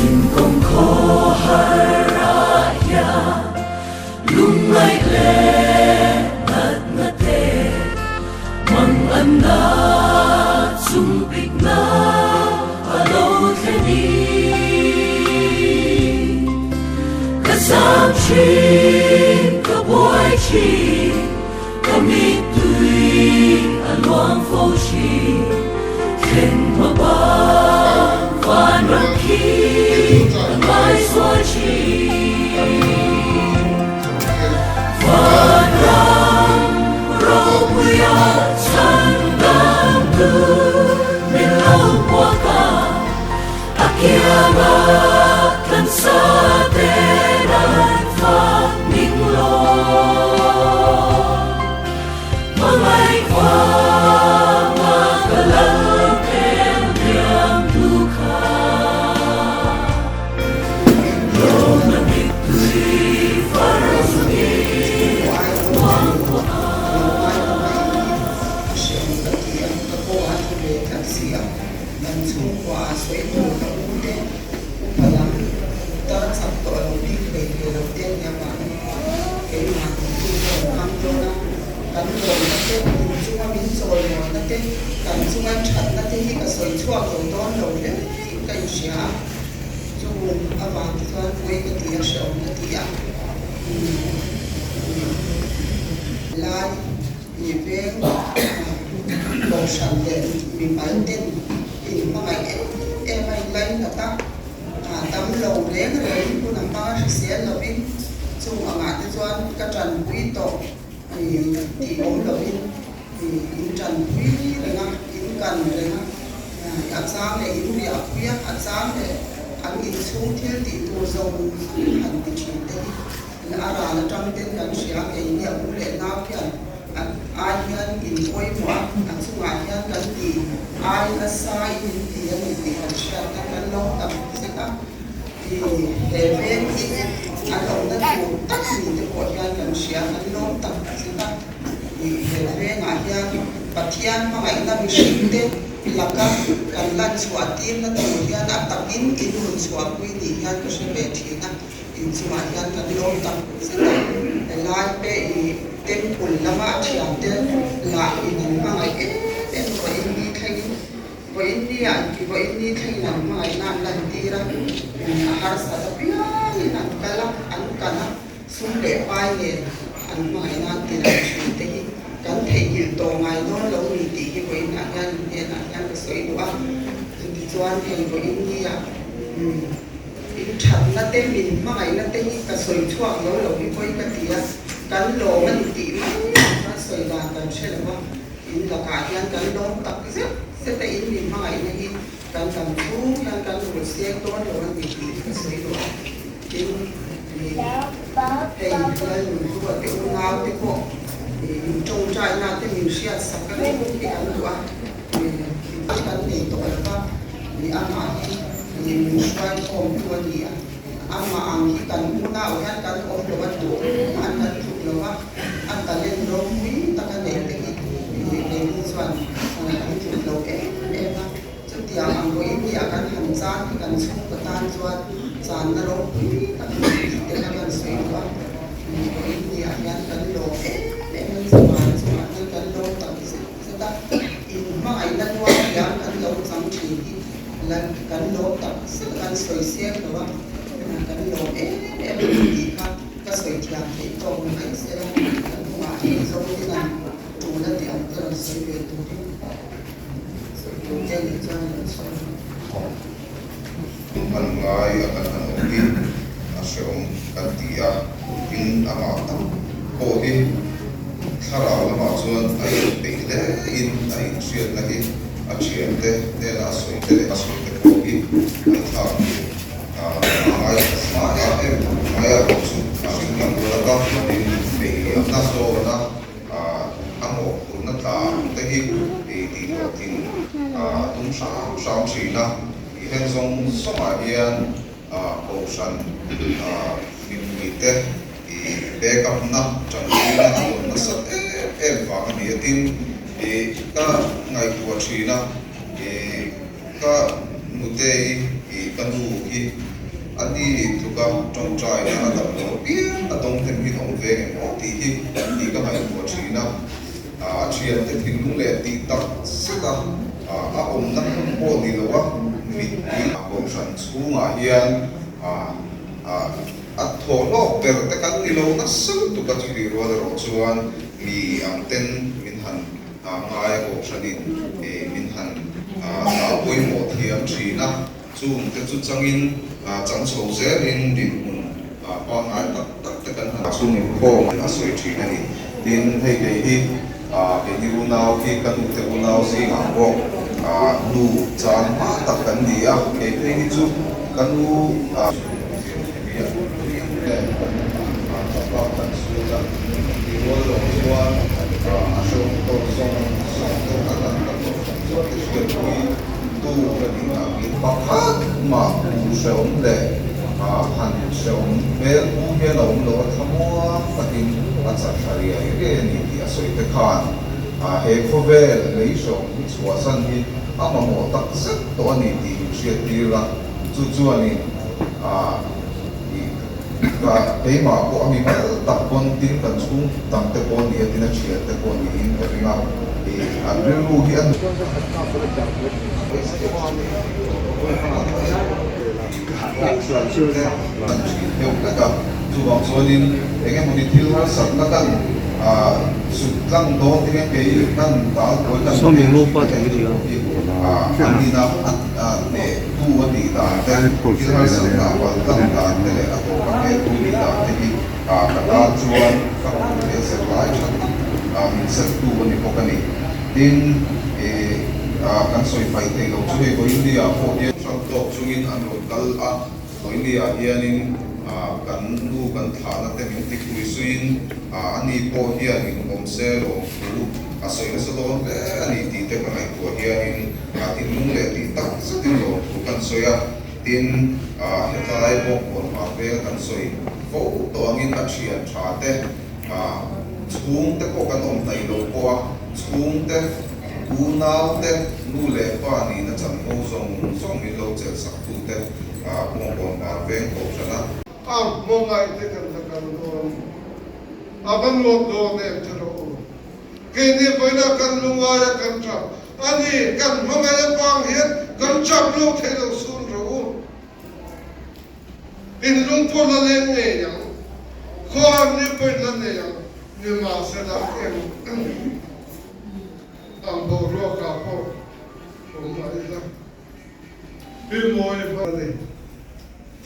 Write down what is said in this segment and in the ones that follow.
Zinkawng khawharah hian lungngaih leh natna te manganna chungpikna a lo thlen i ka zam thin ka buai thin ka mittui a luang fo thin thlen hma bang vanram khi ka ngaisual thin vanram ropuia chhan dang tu min lo hmuak a a kianga kan sa ten an fak ning lo hmangaih vanga ka lal hmel hliam tu kha lawmna mittui far zungin muangkhua Kan chhungkua a sawi tur ka u te upa lam tar chak tawh lo bik hlei thei lo te nia vangin keimah tihtu ka rawn hmang dawn a, kan lawmna te, in chunga min chawimawina te, kan chunga thatna te hi ka sawi chhuak lo dawn lo hle in ka inhria a, chu avang te chuan pawi ka ti a, hrehawm ka ti a, lai Mi veng kohhran leh mimal ten inhmangaih em em a inlainat a, dam lo reng rengin hun a hmang a hrisel lovin chung angah te chuan ka tanpui tawh tih awm lovin in tanpui reng a, in kan reng a, a chang leh in riahpui a, a chang leh an inchhung thil tih tur zawng zawng han ti thin te hi. A ral atang ten kan hria, keini a u leh nau hian a ai hian in pawimawh a, a chungah hian kan ti ai nasa in in ti a ni tih kan hriat a, kan lo tam zet a, i he veng hi an awmna tur tak ni te pawh hian kan hria, kan lo tam zet a, i he vengah hian Pathian hmangaihna mihring te laka kan lan chhuah tirna tur hian a takin in rawn chhuahpui ni hian ka hre ve thin a. Inchungah hian kan lawm tak zet a, helai pe i temple lama a thiante lah in an hmangaih em em vawiin ni thlengin vawiin ni ah inti vawiin ni thlengin an hmangaihna an lantir a, a harsat apiangin an kal a, an kan a, sum leh pai nen an hmangaihna an ti lang thin te hi kan theihnghilh tawh ngai dawn lo ni tih hi vawiin ah hian in hnenah hian ka sawi duh a, chutichuan hei vawiin ni ah umm. In thatna te, min hmangaihna te hi ka sawi chhuak lo lo hi pawi ka ti a, kan lawm a ni tih mai ang chuan sawi dan kan hre lo a, in lakah hian kan lawm tak zet zet a, in min hmangaihna hi kan dam chhung hian kan rul seng dawn lo a ni tih hi ka sawi duh a, tin hei Lalnunhlua te unau te pawh in tawngtaina te min hriat sak reng hi kan duh a, kan nei tawh lo va, amah hi. Min hruai khawmtu a ni a, amah ang hi kan unau hian kan awm lo a, tumah kan tluk lo a, a talent ropui tak a neih te hi keini chuan kan tluk lo em em a, chutiang ang pawhin ni ah kan han chan hi kan chhungkaw tan chuan channa ropui tak a ni tih te kha kan sawi duh a, pawhin ni ah hian kan lawm em em a, chuvang chungah hian kan lawm tak zet zet a, inhmangaihna luang hian kan lo chang thin hi. Lan kan lawm tak zet a, kan sawi seng lo a, kan lawm em em a ni tih kha ka sawi thiam theih tawk ni mai se la, kan hnungah hi Mizote an tul a tih ang te rawn sawi ve turin sawi tur te nih chuan rawn sawi ve. An ngai a kan han awm hi a hrehawm kan ti a, tin amah tak pawh hi thlarau lamah chuan a inpeih hle in a inhriatna hi A thiante hnena a sawi te leh a sawi te pawh hi ngaihthlak tur a ngaithla a em mai a rawh chu a hring lam laka inbeihna zawna a mawhphurhna tla te hi tih hlawhtling a tum hram hram thin a, i heng zawng zawngah hian kohhran mipuite i backup na tanpuina a rawn nasat em em vang a ni a tin i ka ngaihtuah thin a i ka nute i I ka nu hi a ni tluka tawngtaina a dam lo apiang a dawng hem hi a awm ve ngem aw tih hi tih ka ngaihtuah thin a. A thiante thinlung leh tih tak zet a a awmna hmun pawh ni lo a mittui kohhran chhungah hian a thaw hlawk ber te kan ni lo nasa lutuk a chutih rual erawh chuan mi ang ten min han ngai a kohhranin min han dah pawimawh thiam thin a, chung te chu changin chang chho zelin dinhmun pangngai tak tak te kan han chhung inkhawm a sawi thin a ni. Tin, hei kei hi keini unau hi ka nute unau zingah pawh nu chan hma tak kan ni a, kei phei hi chu ka nu Pakhat mah hmu hreawm leh han hreawm hmel pu hian a awm lo a, thlamuang takin a chak thla riai riai a ni tih a sawi te khan he khawvel lei hreawm hi chhuahsan hi a mamawh tak zet tawh a ni tih min hriat tir a. Chu chuanin ih ka keimah pawh a mi mal tak pawn tin kan chhung dang te pawh ni a tin a thian te pawh niin ka ring a, ih an rilru hi a Kan thin deuh hlek a, chuvang chuanin eng emawni thil harsatna kan sut tlang dawn te hian kei kan tal buai kan hneh thin te hi an nina a hneh tu a nih dan te, thil harsatna a pal tlang dan te leh a tawp a hneh tu nih dan te hi ka tan chuan ka hmuh leh zir lai tha tak min set tu a ni bawk a ni. Tin, kan sawi faih theih loh chu hei Vawiindia pawh hian hrang tawk chungin an rawn kal a, Vawiindia hianin kan nu kan thlahna te min ti phui suiin ani pawh hian in awm se lawmthu a sawi nasa dawn hle a ni tih te ka ngaihtuah hianin thinlung leh tih tak zetin lawmthu kan sawi a. Tin, hetlai bawngkawn hmar vel kan sawi fo tawh angin a thian tha te, chhungte pawh kan awm hnaih lo pawh a, chhungte, unaute, nu leh pa nihna chanvo zawng zawng min lo chelh sak tute bawngkawn hmar veng kohhran a. A hmangaih te kan la kal dawn, a va nuam dawn em ti rawh u. Keini vawiina kan lungaia kan chap a ni, kan hmangaih avang hian kan chap lo thei lo sun rawh u. In lungpawh la leng ngei ang, khuahan ni pawhin la nei ang, nimahsela eng ang boruakah pawh awm mah ila. Pi Mawi hma ni,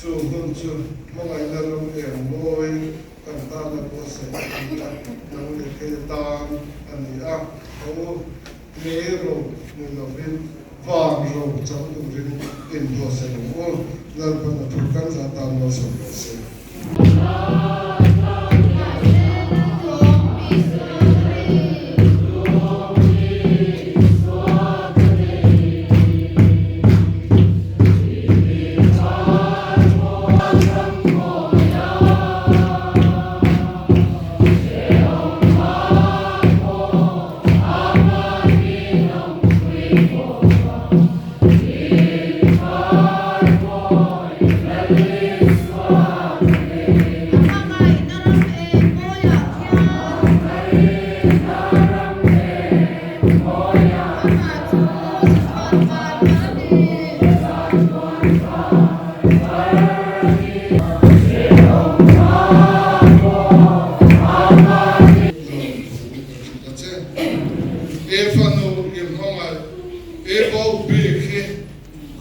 chu hun chu hmangaihna ram eng mawi kan tana buatsaih a ni a, nang leh kei atan a ni a, a u lei ro ni lovin van ro chang turin inbuatsaih ang u, Lalpan a thu kan zah tan malsawm rawh se.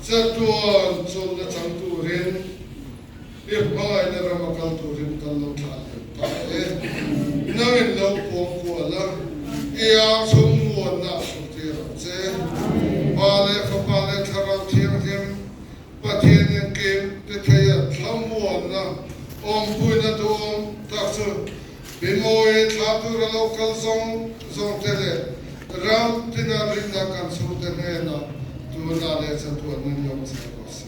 Chatuan chawlhna chang turin i hmangaihna rama kal turin kan lo thlah leh ta e. Nangin lo puang kual a, i ang chhung muanna a hruk tir ang che. Pa leh Fapa leh Thlarau Thianghlim Pathian engkim ti theia thlamuanna awmpuina duhawm tak chu Bimawi thla tura lo kal zawng zawng te leh ram tina rinna kan chhungte hnenah tunah leh chatuan min lo chhe rawh se.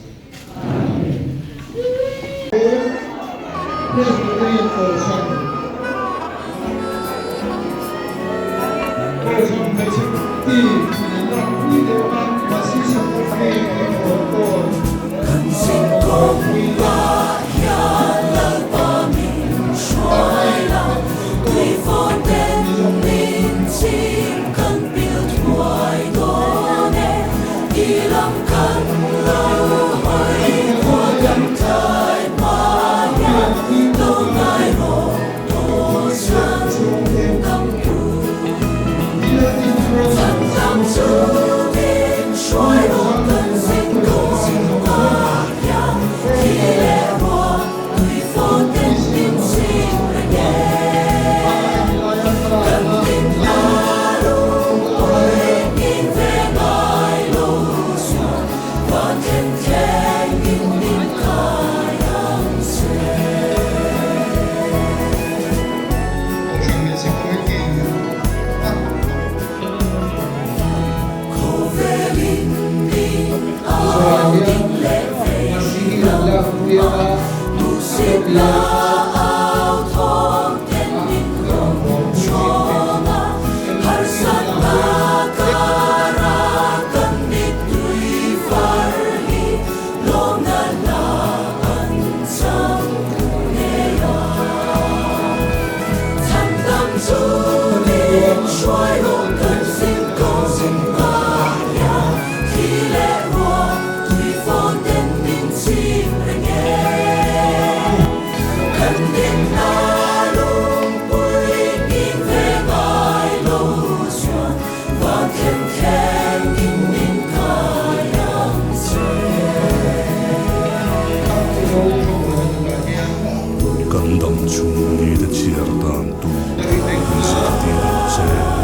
Kan dam chhung nite chhiar dan tur min zirtir ang che.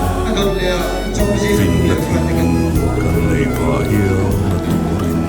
Finna thinlung kan nei phah hial na turin.